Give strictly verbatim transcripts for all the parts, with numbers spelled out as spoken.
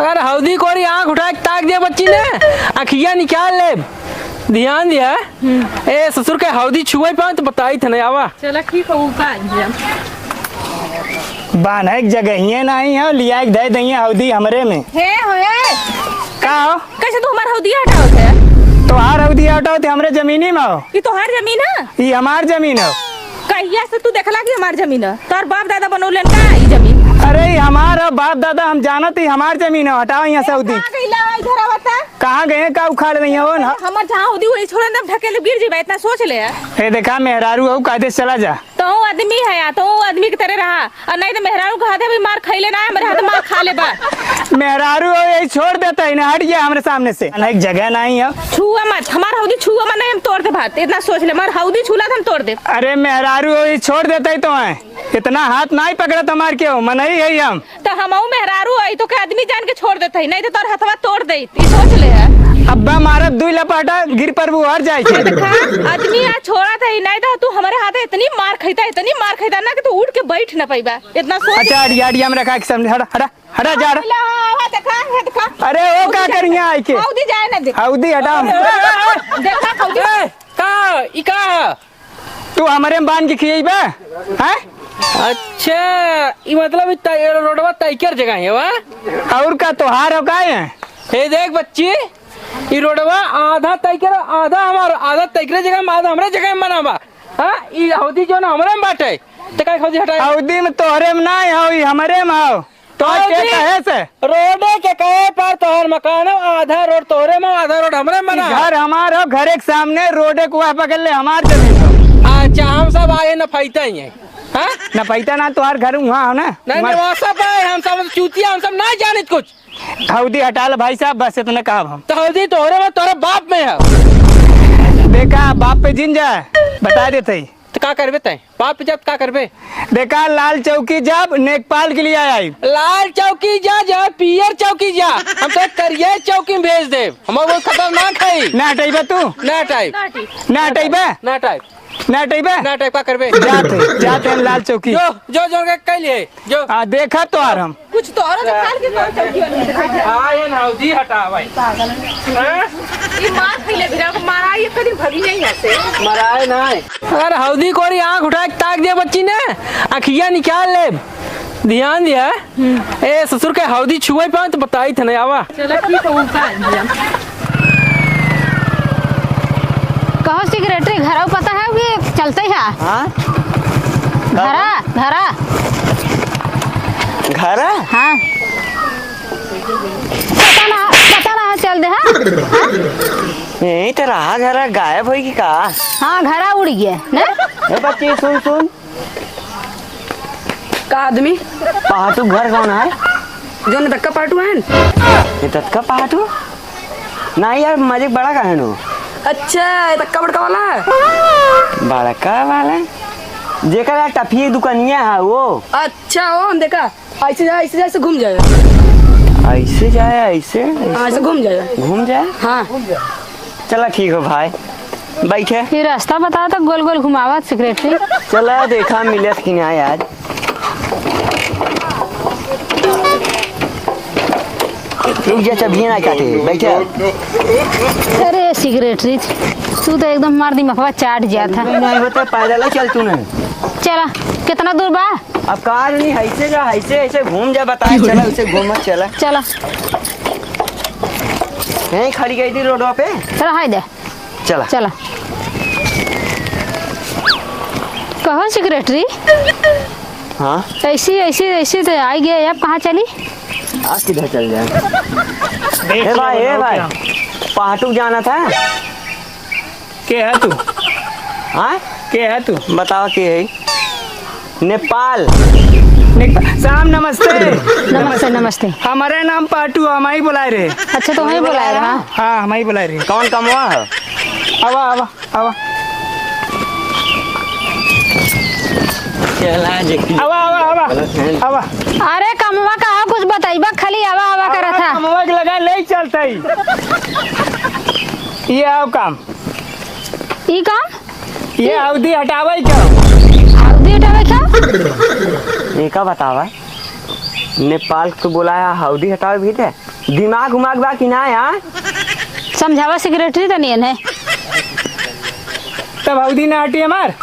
अरे हौदी कोरी आँख उठा के ताक दे बच्ची ने, अखिया निकाल ले। ध्यान दिया। हम्म। ए ससुर के हौदी छुए पाओ तो बताई थे नहीं आवा। चला ठीक हो, ऊपर आ गया। बान्हे के जगहिए नाहीं है, लिया के दे दइए हौदी हमरे में। हे हो, हे। का हो? कैसे तू हमार हौदी हटावत है? तोहार हौदी हटावत है, हमरे जमीनी में हो। ई तोहार जमीन है? ई हमार जमीन है। कहिया से तू देखला कि हमार जमीन है? तोर बाप दादा बनौलन का ई जमीन? अरे, ई हमार है, बाप दादा हम जानत ही हमार जमीन है, हटाओ यहाँ से हौदी। कहाँ गइला है इधर आवता? कहाँ गए, का उखाड़ रही हो ना? हमार जहाँ हौदी वही छोड़न दम ढकेल गिर जीबा, इतना सोच ले। ए देखा, मेहरारू हो, कायदे से चला जा। तू आदमी है या, तू आदमी की तरह रहा। और नहीं तो मेहरारू के हाथे भी मार खइले ना, हमरे हाथे मार खा ले बा। मेहरारू हो, यही छोड़ देता है ना, हट गया हमरे सामने से। ना, एक जगह नहीं है। छुआ मत, हमार हौदी छुआ मत, नहीं हम तोड़ दे भात। इतना सोच ले, हमार हौदी छूला तो हम तोड़ दे। अरे मेहरारू हो, ये छोड़ देता ही तो है। इतना हाथ नहीं पकड़ा तुम्हार के हो, मनई है हम। तो हमहू मेहरारू है, तो के आदमी जान के छोड़ देता ही, नहीं तो तोर हथवा तोड़ दे। ई सोच ले है। अब्बा मारब दुई लपाटा, गिर पर वो हर जाए के। देखा, आदमी आ छोड़ा था ही, नहीं तो तू हमारे हाथे इतनी मार खैता, इतनी मार खैता ना कि तू उठ के बैठ ना पाइबा। इतना सोच। अच्छा, अड़िया, अड़िया में रखा के सामने, हटा, हटा, हटा, जा, हटा। ला, हाँ, देखा, हाँ, देखा। अरे, वो हौदी का जाए करिया ना। आइके? हौदी जाए ना दे। हौदी हटा। देखा, हौदी। ए, का? ई का? तू हमरे में बांध के खियइबा? हैं? अच्छा, ई मतलब ई तै-, रोडवा तैकर जगह है, वा? और का तोहार हो का है? हे देख बच्ची, ई रोडवा आधा तैकर, आधा हमार, आधा तैकरे जगह में, आधा हमरे जगह में बना बा। हाँ, ई हौदी जो ना हमरे में बाटे, ते काहे हौदी हटाए? हौदी में तोहरे में ना हो, ई हमरे में हो। तो के हौदी कहे से? रोडे के कहे पर तोहर मकान हो, आधा रोड तोहरे में, आधा रोड हमरे में ई ना। घर हमार हो, घरे के सामने, रोडे के वह बगल ले हमार जमीन हो। अच्छा, हम सब आए न फैते ही हैं। हाँ? न फैता ना, तोहार घर वहाँ हो ना। नहीं, वहाँ नहीं, वहाँ सब आए, हम सब चूतिया, हम सब ना जानित कुछ। हौदी हटा ले भाई साहब, बस इतना कहब हम। तो हौदी तोहरे में, तोहरे बाप में है। देखा, बाप पे जिन जा, बता देते ही। तो का करबे तैं? बाप जब का करबे? देखा, लाल चौकी जब नेकपाल के लिए आई। लाल चौकी जा, जा, पियर चौकी जा। हम तो करिया चौकी में भेज देब। हम वो खतरनाक है। ना हटइबे तू? ना हटाइब। ना हटाइब। ना हटइबे? ना हटाइब। ना हटइबे? ना हटाइब, का करबे? जाते, जाते हम लाल चौकी। जो, जो, जो के कह लिए, जो। आ, देखा तो आ रहा हम। कुछ तो औरत निकाल के कौन चौकी वाली में दिखाई दे? हाँ, ये ना हौदी हटा भाई। हाँ? ये मार खइले बिना को मारा, ये कभी भगी नहीं यहाँ से। मराए ना है। अगर हौदी कोरी आँख उठा के ताक दिया बच्ची ने, अखिया निकाल ले। ध्यान दिया। हम्म। ए, ससुर के हौदी छुए पाओ तो बताई थे नहीं आवा। चलो ठीक है, ऊपर आ गया। कहो सेक्रेटरी, घरा पता है कि चलते ही है? हाँ? घरा, घरा। घरा? हाँ। पता ना, पता ना, चल दे, हाँ? हाँ? यहीं तो रहा, घरा गायब होई कि का? हाँ, घरा उड़ गया, ना? ए बच्ची, सुन, सुन। का आदमी? पहाटू घर कौन है? जो नतक्का पहाटू है? ये ततका पहाटू? ना यार, मालिक बड़ा का है नो? अच्छा, ये तक्का बड़का वाला है? बड़का वाला? जेकर यार टफिए दुकानिया है वो। अच्छा, वो हम देखा। ऐसे जा, ऐसे जा, ऐसे घूम जाए। ऐसे जाए, ऐसे, हाँ, ऐसे घूम जाए। घूम जाए? हाँ। चला ठीक हो भाई, बैठे। ये रास्ता बता तो गोल गोल घुमावत सेक्रेटरी। चला देखा मिलत कि ना आज। रुक जा, चबिये ना काटे, बैठे। अरे सेक्रेटरी, तू तो एकदम मार दिमागवा चाट जात है। नहीं बता, पैदल ही चल तू नहीं। चला, कितना दूर बा? अब का नहीं, ऐसे जा, ऐसे, ऐसे घूम जा, बताए चला, ऐसे घूम मत चला। चला। यहीं खड़ी गई थी रोडवा पे। चला, हाय दे। चला। चला। कहो सेक्रेटरी। हाँ? ऐसी, ऐसी, ऐसी तो आई गई, अब कहाँ चली? आज किधर चल जाए? देख ए भाई, लो, ए भाई, क्या? पहाटू जाना था? के है तू? हाँ? के है तू? बताओ के है? नेपाल। नेपाल। साहब नमस्ते। नमस्ते, नमस्ते। हमारे नाम पाटू, हम ही बुलाए रहे। अच्छा, तो हम ही बुलाए रहे, हाँ? हाँ, हम ही बुलाए रहे। कौन कमवा है? आवा, आवा, आवा। चला जे की आवा, आवा, आवा। गलत है। आवा। अरे कमवा का कुछ बताइबा, खाली आवा, आवा करत है। कमवा के लगा ले चलता ही। ये आओ काम। ई काम? ये हौदी हटावे का? हौदी हटावे का? ये का बतावा? नेपाल के तो बोला है, हौदी हटावे भी दे। दिमाग उमाग बा कि ना यार? समझावा सेक्रेटरी तनी इन्हें। तब हौदी ना हटी हमार?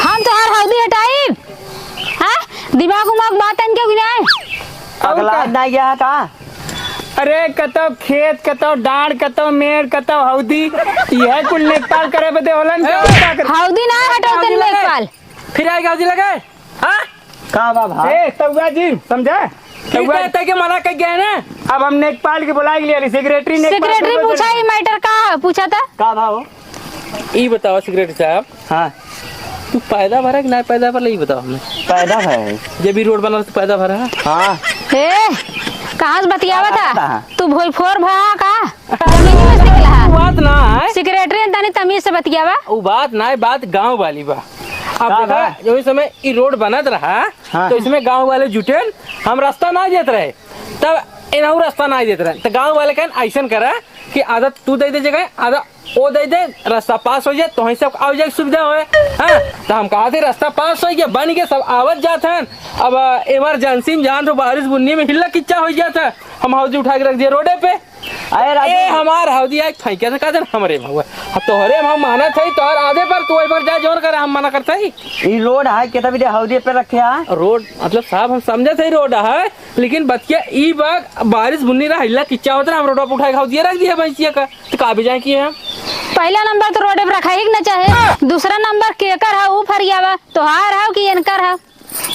हम तोहार हौदी हटाई? हाँ? दिमाग उमाग बात इनके भी ना है? और अगला का? ना गया है का? अरे कतौ खेत, कतौ डांड, कतौ मेड़, कतौ हौदी, यह कुल लेखपाल करे बदे होलन, ए, का करे? हौदी ना हटाओ हौदी तेरे लगे। लेखपाल। फिर आएगा हौदी लगे? हाँ? का बा भाई? ए, तौआ जी, समझा? ठीक तौआ है, तय के मना कर गया है ना? अब हम नेकपाल के बुला के लिए, सेक्रेटरी नेकपाल सेक्रेटरी को पूछा, बोला। ई मैटर का पूछा था? का भाव? ई बताओ सेक्रेटरी साहब। हाँ। तू पैदा भरा कि ना पैदा भरा, ई बताओ हमें। पैदा भरा है। जब ई रोड बना तो पैदा भरा है? हाँ। ए, कहाँ से बतियावा था? कहाँ? तू भोईफोर भा का? तमीज में सीख लहा। वो बात ना है। सेक्रेटरी तनी तमीज से बतियावा। वो बात ना है, बात गाँव वाली बा। अब का देखा, बा? जो इस समय ई रोड बनत रहा, हाँ। तो इसमें गाँव वाले जुटेन, हम रास्ता ना देत रहे, तब एनहू रास्ता ना देत रहे। तो गाँव वाले कहन, "ऐसन करा कि आधा तू दे दे जगह, आधा वो दे दे, रास्ता पास हो जाए, तो वहीं सब आवे जाए सुविधा होए।" हाँ, तो हम कहा थे, रास्ता पास हो गया, बन गया, सब आवत जात हैं। अब, अ, इमरजेंसी में जान तो बारिश बुन्नी में हिल्ला किच्चा हो जाता है, हम हौदी उठा के रख दिया रोडे पे। अरे राजू। ए, हमार हौदी आज फेंके से का जन हमरे में हुआ। अब तोहरे में हम मानत हई, तोहर आधे पर तू एक बार जा जोर करे, हम मना करत हई। ई रोड है, केतना भी हौदी पे रखे है। रोड, मतलब साहब, हम समझत हई रोड है, लेकिन बतिया ई बा, बारिश बुन्नी रहा, हिल्ला किच्चा होत रहा, हम रोडवा पे उठा के हौदिया रख दिया भैंसिया का, तो का भी जाए की है? पहला नंबर तो रोडे पे रखा ही ना चाहे, दूसरा नंबर केकर है, ऊ फरियावा, तोहार है कि इनकर है?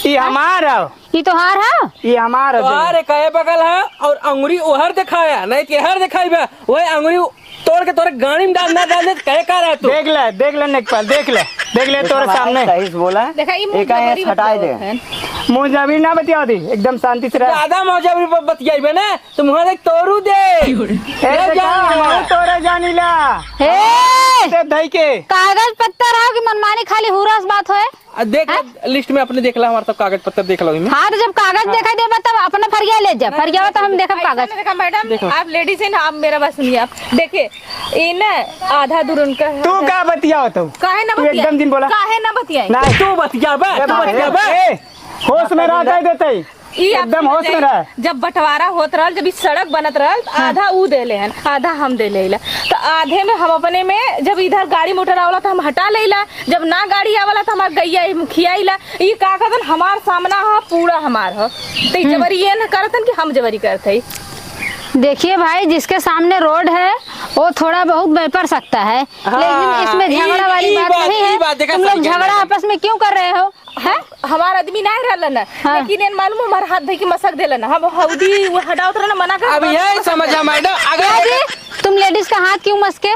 ई हमार हौ। ई तोहार हौ? ई हमार हौ। तोहार एक है बगल है और अंगुरी ओहर दिखाया, नहीं तो एहर दिखाई बा। वही अंगुरी तोड़ के तोरे गाड़ी में डाल, ना डाल दे, तो कहे का रहा तू? देख ले, देख ले नेकपाल, देख ले, देख ले तोरे सामने। सही से बोला। देखा, ई मुंह एक आए जबरी हटाए दे। बतियावत है। मुंह जबरी ना बतियावा दी, एकदम शांति से रह। ज्यादा मुंह जबरी ब-, बतियाइबे ना, तो मुंह देख तोरू दे। ए, ले देखा, जा। मुंह तोरे जानी ला। ए! ते धई के। कागज पत्तर आओ कि मनमानी खाली हुरस बात होए? आ, देख ला, हैं? लिस्ट में अपने देख ला, हमार सब कागज पत्तर देख ला ओहिमे। हाँ, तो जब कागज हाँ। देखा देबा, तब अपना फरिया ले जा, नहीं, फरिया तो हम देखब ऐसा कागज। नहीं देखा, मैडम, देखो। आप लेडीज हैं ना, आप मेरा बात सुनिए। आप देखिए, ये ना आधा दूर उनका है। तू का बतियावत हो? काहे ना तू बतियाई? एकदम दिन बोला। काहे ना बतियाई? नहीं। तू बतियाबे, ए, तू बाप रे। बतियाबे। ए, होश में रह, कह देते ही। ई आप एकदम होश में समझ रहे। जब बंटवारा होत रहल, जब ई सड़क बनत रहल, त हाँ। आधा ऊ देले हन, आधा हम देले ला। त आधे में हम अपने में, जब इधर गाड़ी मोटर आवला, त हम हटा लेला, जब ना गाड़ी आवला, त हमार गइया ई खियाइला। ई का कहतन, हमार सामना ह, पूरा हमार ह। त ई हम्म। जबरी ये न करतन कि हम जबरी करत हई। देखिए भाई, जिसके सामने रोड है, वो थोड़ा बहुत बेपर सकता है, हाँ, लेकिन इसमें ई, झगड़ा वाली ई बात बात, नहीं ई है। बात देखा तुम लोग सही कहले झगड़ा हैं। आपस में क्यों कर रहे हो? हैं? हमार आदमी ना रहलन, हाँ। लेकिन एन मालूम हमार हाथ धइ के मसक देलन। हम हौदी वो हटावत रहन, मना कर अब यही समझ जा मैडम, अगर क्या जी? तुम लेडीज का हाथ क्यों मसके?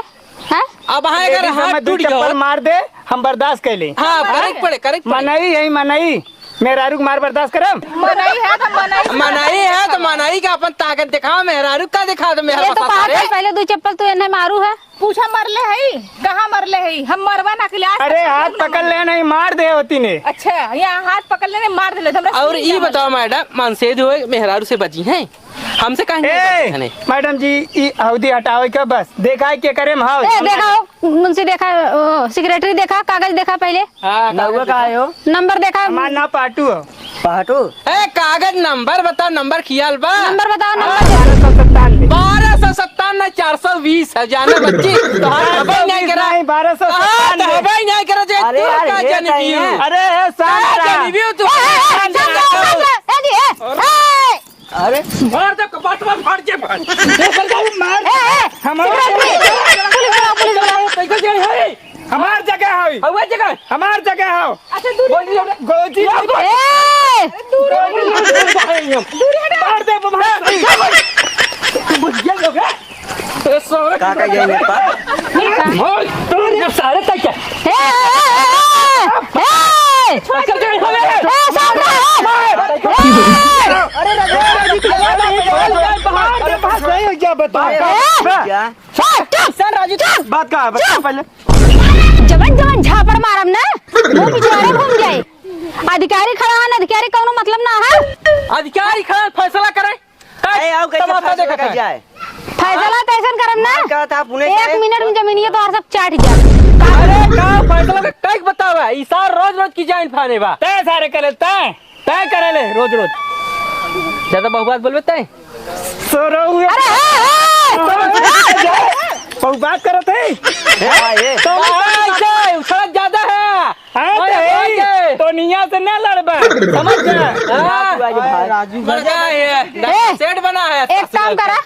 हैं? अब हाँ, अगर लेडीज हाथ हमें दो टूट गया चप्पल हो। मार दे, हम बर्दाश्त कर लें। हाँ, हाँ। करेक्ट पड़े, करेक्ट पड़े। मनई है, मनई। मेहरारू के मार बर्दाश्त करम? मनई है तो मनई से मनई है तो मनई का अपन ताकत दिखाओ, मेहरारू का दिखा दो, मेहरारू ये तो फंसा कहा था, रहे। पहले दो चप्पल तू एन्हे मारू है। पूछा मरले हई, कहाँ मरले हई? हम मरबा ना के लिए आज अरे तक हाथ हम ना पकड़ मरले। ले नहीं, मार दे होती ने। अच्छा, यहाँ हाथ पकड़ लेने मार देले, हमरा और सुन ई जा बताओ मरले। मैडम, मनसेध होए मेहरारू से बची हैं, हमसे काहे नहीं ए, बची हैं? मैडम जी, ई हौदी हटावे के बस, देखा है के करे में हाउ। ए, देखा हो, मुंशी देखा, ओ, सेक्रेटरी देखा, कागज देखा पहले। हाँ, नौवा कागज का देखा। है हो? नंबर देखा। हमार नाम पाटू हो। पाटू? ए, कागज नंबर बता, नंबर खियाल बा। नंबर बताओ, हाँ, नंबर दे। बारह सौ सत्तानवे। बारह सौ सत्तानवे, चार सौ बीस है, जाना बच्ची। तोहार हबे नहीं करा। नहीं, बारह सौ सत्तानवे। तोहार हबे नहीं करा, जे अरे तू यार, का ये जानी सही पियो। है। अरे, ए, शांत का रहा। जानी पियो तू? ए, ए, ए, शांत रहो, शांत रहो। ए, जी, ए, ए। अरे। मार दे, कपाट में फाड़ के मार। ए, ए, हम और पुलिस बुलाओ, पुलिस बुलाओ। पैसा दे, हे। हमार जगह है। हवा जगह। हमार जगह है। अच्छा, दूर बोल दिया। गोजी। ए! दूर। दूर हटा। मार दे, मार दे। बुझ गया लोग। ए, सोरे का का ये नेपाल? मार, तू जब सारे तक क्या? ए, ए, ए, ए, ए! अच्छा, चल, चल, चल। ए, सामने, ए! ए! अरे, राजू, राजू, राजू, बाहर, बाहर, बाहर। सही हो गया, बता। ए! क्या? चुप, चुप। सर, राजू, चुप। बात का है? बता चुप। पहले। जवन, जवन झापड़ मारम ना, मुंह पिछवाड़े घूम जाए। अधिकारी खड़ा है ना, अधिकारी कौनो मतलब ना है। अधिकारी खड़ा फैसला करे। ए, आओ, कैसे तमाशा फैसला देखत कर है। जाए? फैसला तो ऐसन करम ना। मैं कहा था, पुणे एक जाए। मिनट में जमीनिया तो और सब चाट जाए। अरे, का फैसला के कई बतावा? ई सार रोज रोज की जाइन फाने बा। तय सारे करे, तय, तय करे ले, रोज रोज। ज्यादा बहुबात बोलबे तै? सोरऊ है। अरे, हे, हे! बहुबात करत है। ए, हाँ, ये। तो भाई, उछलत ज्यादा है। हाँ, तो अरे, यही, भाई। तो निया से ना लड़बे। समझ गए? हाँ। राजू, राजू भाई। राजू भाई। मजा है। ए, सेट बना है। एक काम करा।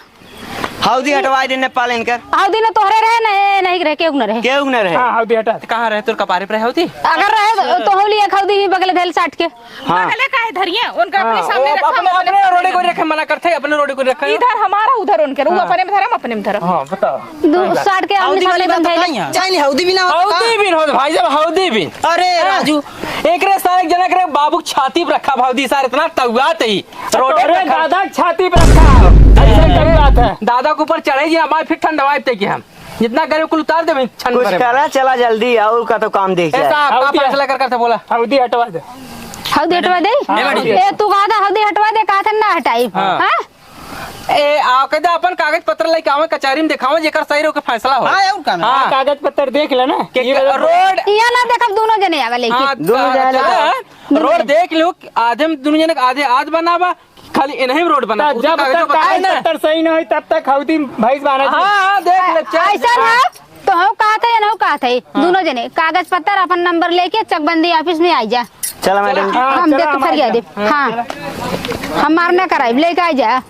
हौदी हटवाए दे नेपाल इनकर। हौदी न तोहरे रहे, न ए, नहीं रहे, केहू न रहे। केहू न रहे। हाँ, हौदी हटा। कहाँ रहे? तोर कपारे पर रहे हौदी? अगर रहे तो, तो हौली एक हौदी ही बगल धैल साट के। हाँ। बगले काहे धरिए? उनका अपने हाँ, सामने वो रखा, अपने, अपने अपने रोडे को रखे, मना करते, अपने रोडे को रखे। इधर हमारा, उधर उनके, वो हाँ। अपने में धरम, अपने में धरम। हाँ, बताओ। दू-, सही बात। साट के आमने हौदी सामने वाली बात एकदम तो धैल। नहीं है। चाहे नहीं, हौदी भी ना हो तो हौदी का? भी हो भाई, जब हौदी भी। अरे हाँ। राजू। एकरे सारे एक जना के बाबू के छाती पे रखा हौदी सारे, इतना तौआत ही। रोडे अरे पे खा- दादा के छाती पे रखा। ऐसा क्या बात है? दादा के ऊपर चढ़े जी, हमारे फिर ठंडवाए ते कि हम। जितना करे कुल उतार देबे, छन कुछ भरे। करा, चला जल्दी, और का तो काम देख ए जाए। साहब, का हौदी फैसला कर, कर से बोला? हौदी हटवा दे। हौदी हटवा दे? हाँ, हौदी। ए, तू कहा था हौदी हटवा दे, कहा था ना हटाई। हाँ। हाँ? ए, आ, कह दे अपन कागज पत्र लेके आवे, कचहरी में दिखावे, जेकर सही रहो के फैसला हो। हाँ, और का ना? हाँ। कागज पत्र देख ले ना। के ये वाला रोड यहाँ ना देखब, दोनों जने आवे लेके। हाँ, दोनों जने का-, लेके। रोड देख लो, आधे में दोनों जने के आधे आध बनावा, खाली इन्हीं में रोड बना, ता उ तो जब कागजों तक पर कागज है ना। पत्तर सही न होई, तब तक हौदी भैंस बान्हत हाँ, नहीं। हाँ, देख ले, चल। ऐसा ना, तो हम कहत है, इनहू कहत है, हाँ। दोनों जने कागज पत्तर अपन नंबर लेके चकबंदी ऑफिस में आई जा। चला मैडम जी। हाँ, हम चला देख हमारे फरिया दे। साथ। हाँ। हम मारना कराई, लेके आई जा।